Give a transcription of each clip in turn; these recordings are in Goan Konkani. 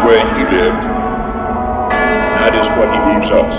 way he lived, and that is what he leaves us.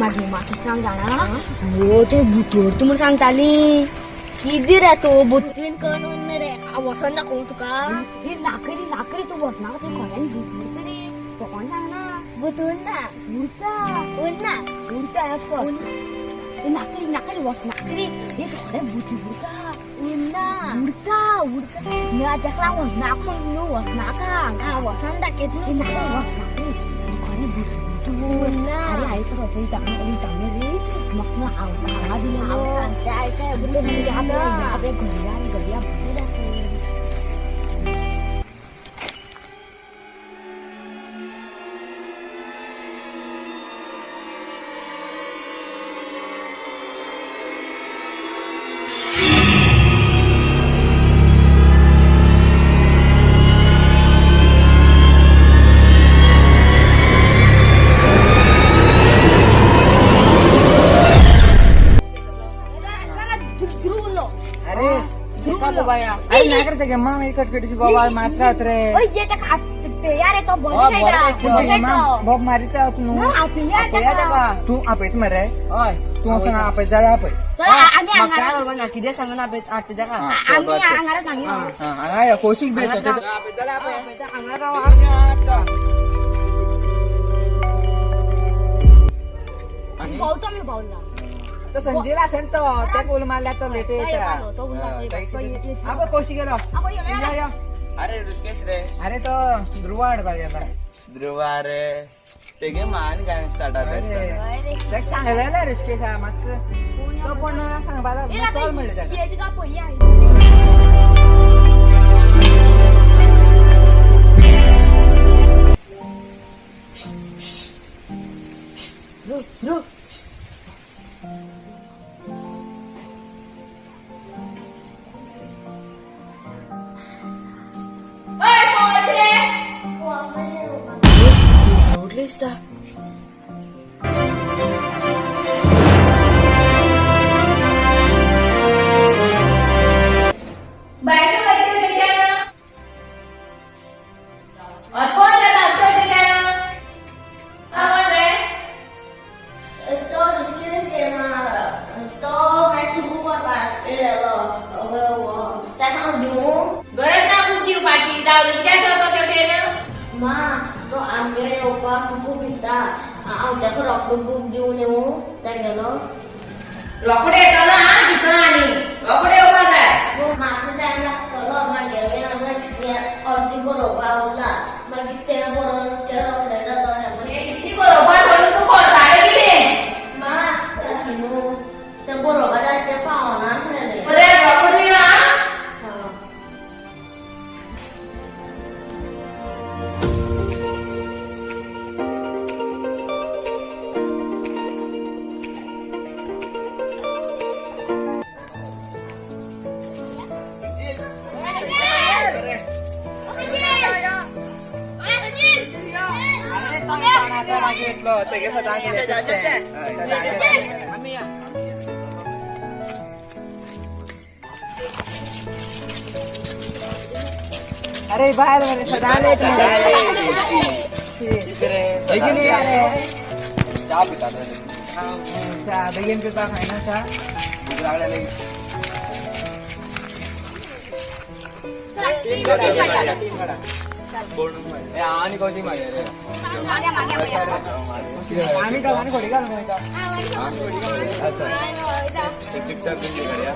मागीर म्हाका सांग जाणा हो ते भुतोर तूं म्हण सांगताली कितें रे तूं बुद्धीन करून रे वचोन दाखोवं तुका. ही नाकरी नाकरी तूं वचनाका तूं खऱ्यान भूत उरता रे तो कोण सांगना. भूत उरना. उरता. उरना. उरता. नाकरी नाकरी वचनाकरी हे खरें भूत उरता. उरना. उरता उरता ना तेका वचनाक म्हण न्हू वचनाका. हांव वचोन दाखयत हे न्हू. नाकरी वचनाकरी खरें भूत उरना. अरे आयक वयता वयता रे म्हाका हांगा दिलें. हांव सांगता आयक. या बे घडया घडया भूत आसा. अरे अरे नाही करते गे मामा कटकटीची बाबा मात्र रे. भोग मारिता तू तू आपयत मरे तू वचून आपयत जाल्यार आपय. कितें सांगना आठ जाका. हांगा यो कोशीक बेत हांगा राव. तो संजीला असेल तो त्या उलो मारल्या तो लेट येता. आपण कोशी गेलो. अरे ऋषिकेश रे. अरे तो ध्रुवा हाडपाक गेला. ध्रुवा रे तेगे मान काय स्टार्ट जाता. ताका सांगलेलें ऋषिकेश मात तो पण सांगपाक लागलो चल म्हणलें ताका. तो ऋषिकेश गेला तो काय चुकू करपाक येयलेलो ताका हांव दिवं. गरज ना खूप दिवपाची धांवली कित्याक तो तेवटेन. मा तो आमगेर येवपाक तुकू भिता हांव ताका रोकडो बूक दिवन येवं तागेलो. रोकडे येतलो हा भितर आनी रोकडे येवपा जाय. मातसो टायम लागतलो मागेले हांगा अर्दी बरोवपाक उरला मागीर तें बरोवन तें रोखडें जातलें. हें कितली बरोवपा सोडून तूं करतालें कितें? मा अशें न्हू तें बरोवपा जाय तें पावना आसलेलें. बरें रोकडे यो आं. हां. मागीर येतलो तेगे सदांच. आमी या. अरे बाहेर मरे सदां लेट मरे. चा पिता. चा बेगीन पिवपाक खायना चा भूक लागल्या लगेच. ए, आणि कोणती मागे रे? मागे मागे मागे. आम्ही गावाने घोडी घालून वयता. चिपटाप बिंदी काढूया.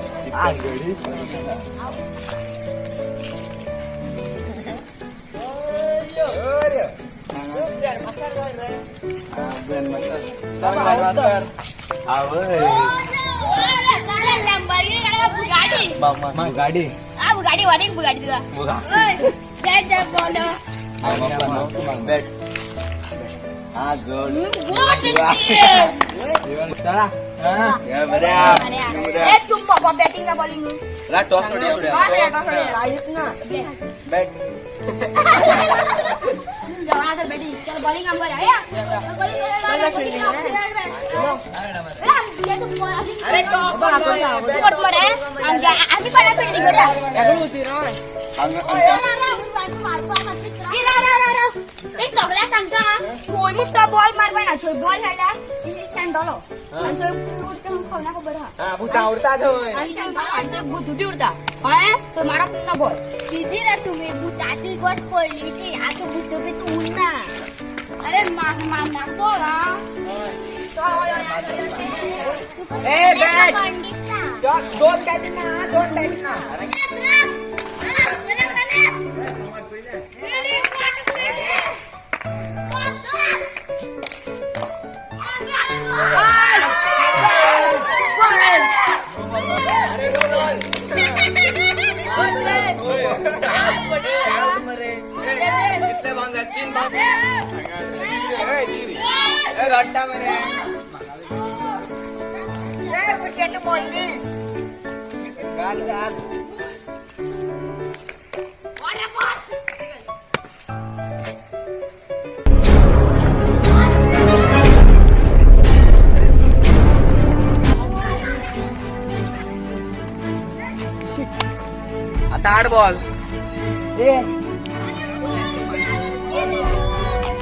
हा, ग्रँडमास्टर. चल, ग्रँडमास्टर. आवय. बुगाडी. मामा, गाडी. हा बुगाडी वाडी बुगाडी तुला. बुगा. जय जय बोलो. बॅट. हा जोड. चला. हा. या बऱ्या. ए तुम बाबा बॅटिंग का बॉलिंग? ला टॉस सोडूया. काहीच ना. बॅट. जवाना तर बॅटिंग चल बॉलिंग आम कर आया. अरे टॉस. आम्ही पण फिल्डिंग करूया. होती रे. ते सगळ्या सांगता थंय मुट्टो बॉल मारपा ना, थंय बॉल खेळटा शेणटलो आनी थंय उरता म्हणून खावना खबर आहा. हा, भुतां उरता थंय. आनी आनी थंय भुतुटी उरता कळ्ळें, थंय मारप ना बॉल. किती रे तुम्ही भुताची गोष्ट पडलीची आता भूत बी तू उरना. अरे माग माग मागतो हा. तुका ए, बॅट. कोण दिसता? चल, दोन बॅटिंग ना, दोन बॅटिंग ना. कितले बाउंस आहेत? तीन बाउंस. ए, रट्टा मरे. ए, विकेट मोडली. घाल घाल. आता 8 बॉल. ए,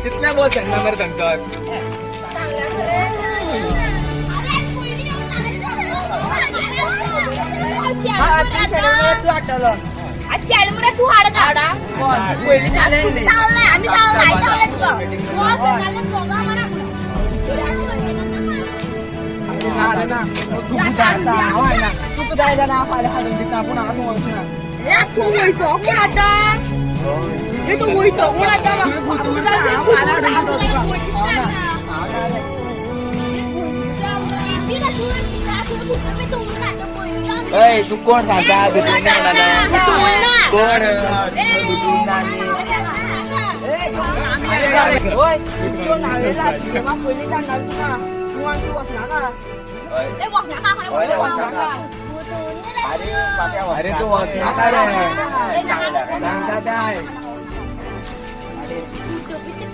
कितले बॉल सांगणार मरे थंयसर? हा, तू शेणलो, तू हाडटलो. शेण मरे तू हाडता. पयलीं जालें तू न्ही. चावलाय आम्ही चावलाय चावलाय तुका बॉल खेळटाले सोगा मारा. ना रे ना. तू भुतां आसा, हांव हाडना. तुका जाय जाल्यार हांव फाल्यां हाडून दिता, पूण हांव तूं वचना. ए तू वयतो कोण आता? ए तू वयतो कोण आता? तुवें भुतू ना, हांव फाल्यां हाडून दिता तुका. हांव ना. हांव ना रे. ऐ, तू कोण सांगता भितून ना म्हणा? कोण भितून ना न्ही. ओय, त्यो न्हांवेला, तुगे म्हाका पयलीं जाणा तुका. तूं आनी तूं वचनाका. अरे अरे तू वचनाका रे. सांगता काय?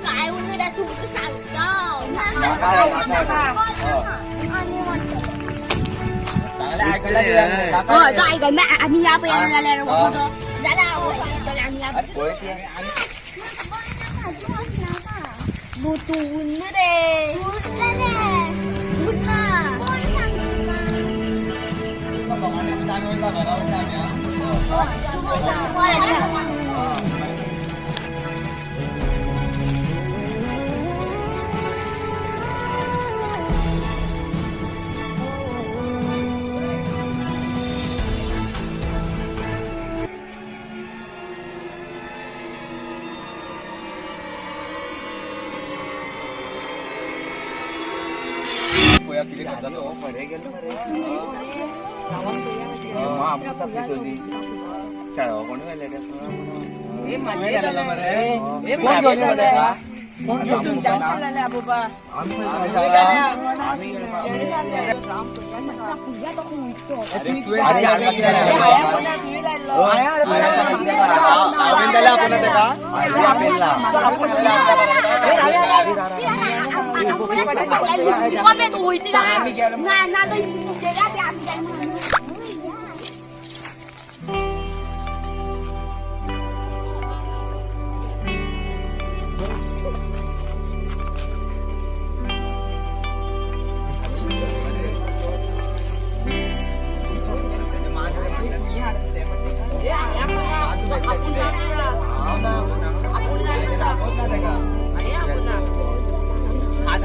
काय उलयता तुमकां सांगता. चांगलं ऐकलं रे. आम्ही या पळयना जाल्यार जाल्यार आमी या. अरे पळय ती. भूत उरना रे. उरना रे. उरना. कोण सांगता? पळया कितें करता तो. शाळा कोण व्हेले रे? ए, म्हाजे जालें. ए, कोण म्हाजे घेऊन गेलो जालें. रे? कोण ए, घेऊन गेलो? तुमच्यान जालें बाबा. आमी अरे तुवें आधी हाडला कित्याक ए, लागला? हांवें पळयला, तुवें लायलो. हांवें जाल्यार आपणा तेका. ए, राव, राव, राव. ना ना गेल्या आमी जाय म्हणून.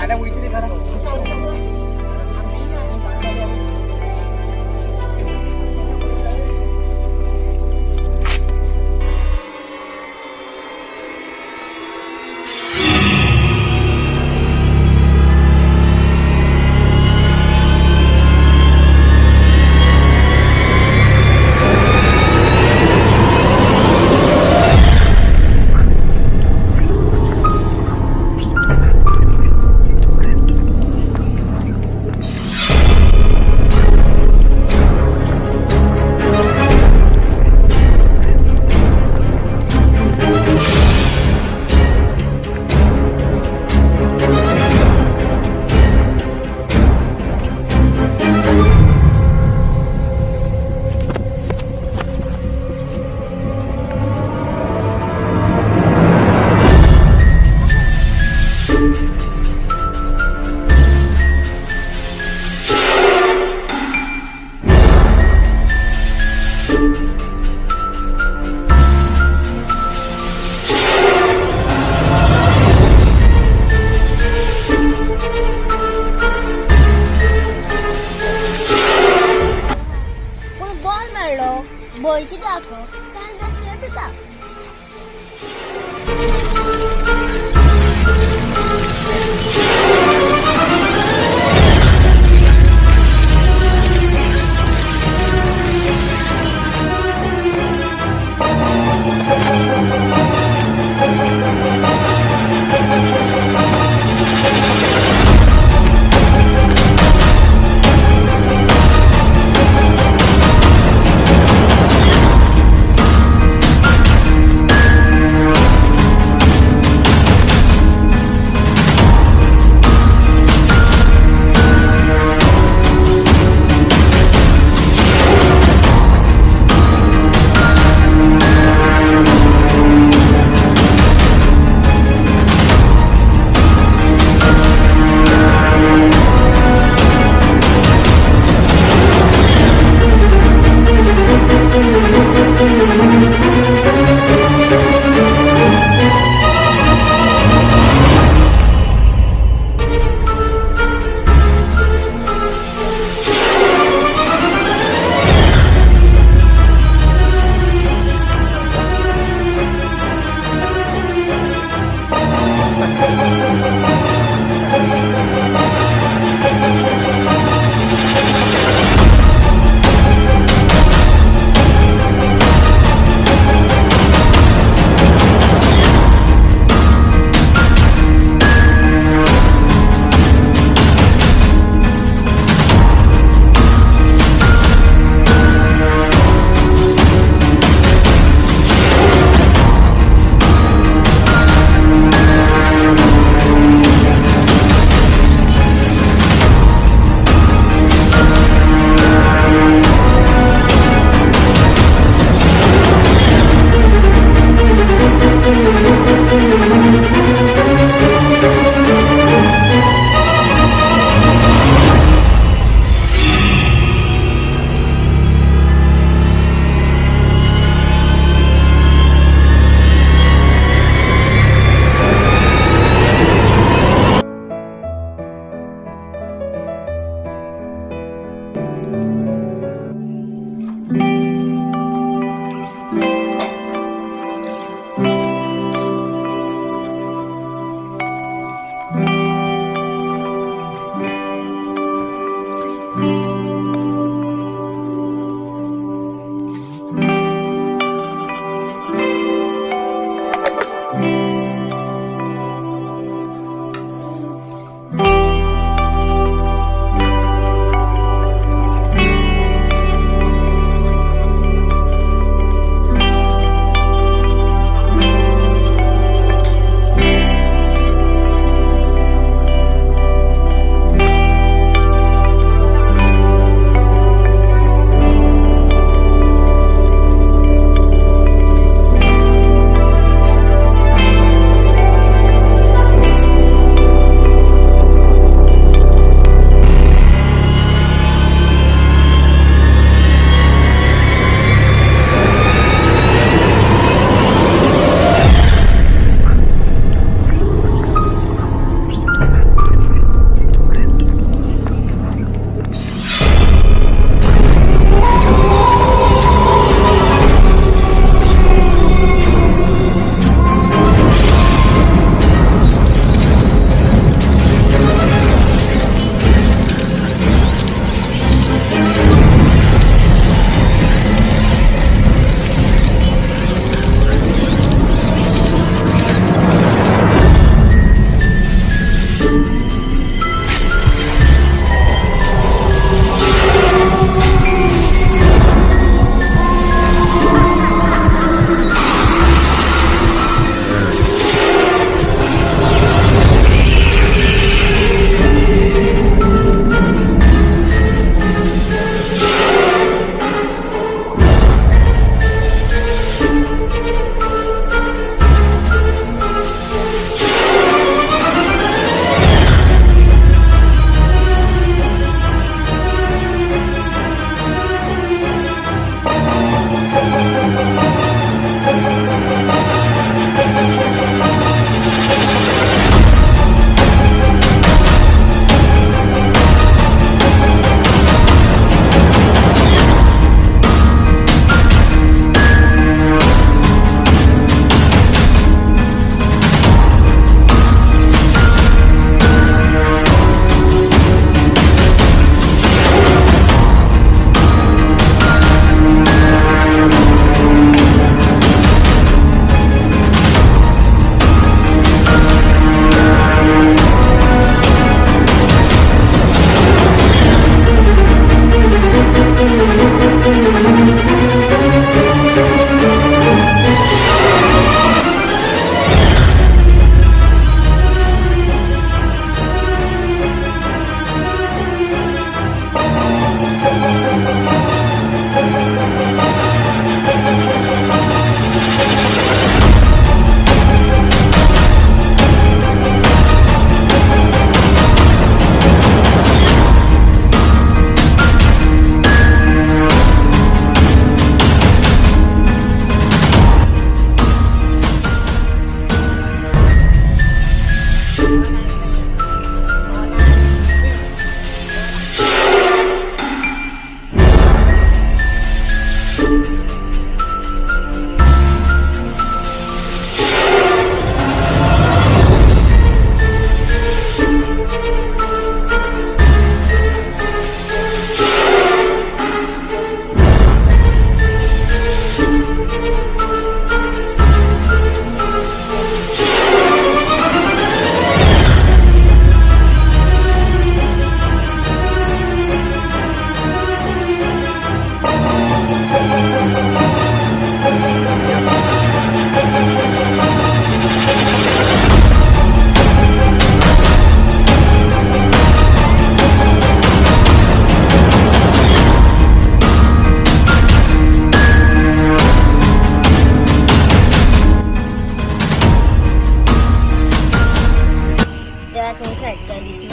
जाल्यार वयतली घरा. पूण बॉल मेळ्ळो, बॉल कित्याक ताण पिता.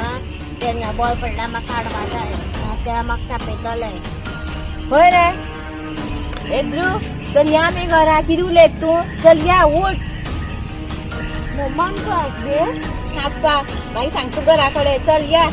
ना तेन्ना बॉल पडल्यार म्हाका हाडपा जाय, ते म्हाका तापयतले. हय रे, ए ध्रुव, चल या आमी घरा. कितें उलयत तूं? चल या, उठ. मम्मा, आमकां आस गे. आप्पा मागीर सांगता घरा कडेन. चल या.